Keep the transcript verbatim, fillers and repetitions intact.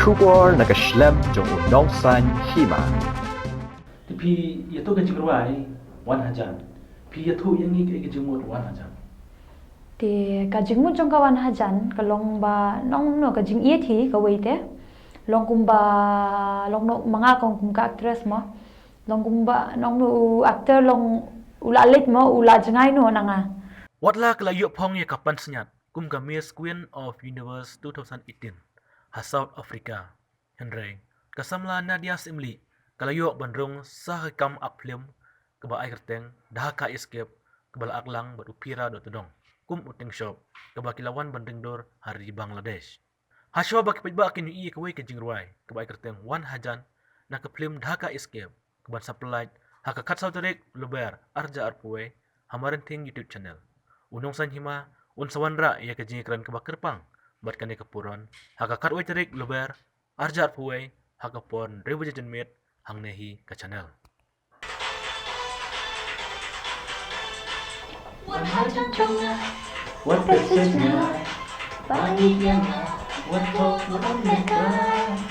Khubor na ka shlem jong u Nongsaiñ Hima. Te phi ïathuh ka jingrwai Wan Hajan. Phi ïathuh ïa ngi kaei ka jingmut Wan Hajan? Te ka jingmut jong ka Wan Hajan ka long ba nongno ka jingïeit hi kawei te. Long kumba, long no ma nga kong kum ka actress mo. Long kumba nongno u actor long u la leit mo, u la jngai no na nga. Wat la ka la ïoh phong ïa ka pansngiat kum ka Miss Queen of Universe two thousand eighteen ha South Africa. Hynrei ka samla Nadia Simli ka la ïoh ban rung sa ka kam ak phlim kaba ai kyrteng Dhaka Escape, kaba la aklang bad u Pira Dohtdong kum u tyngshop, kaba ki la wan ban ring dur ha ri Bangladesh. Hashuwa ba ki paidbah kin ïohi ïa kawei ka jingrwai kaba ai kyrteng Wan Hajan na ka phlim Dhaka Escape, kaban sa pyllait ha ka khatsaw tarik Lber arhajar arphew wei ha Marenthing YouTube channel, u Nongsaiñ Hima un sa wanrah ïa ka jingïakren kaba kyrpang bad kane ka burom ha ka khatwei tarik Lber arhajar arphew wei ha ka por hynriew baje janmiet hangne hi ka channel. Wan Hajan jong nga, wat peit sha nga, ba ïeit ïa nga, wat thoh, wat ym leh kai.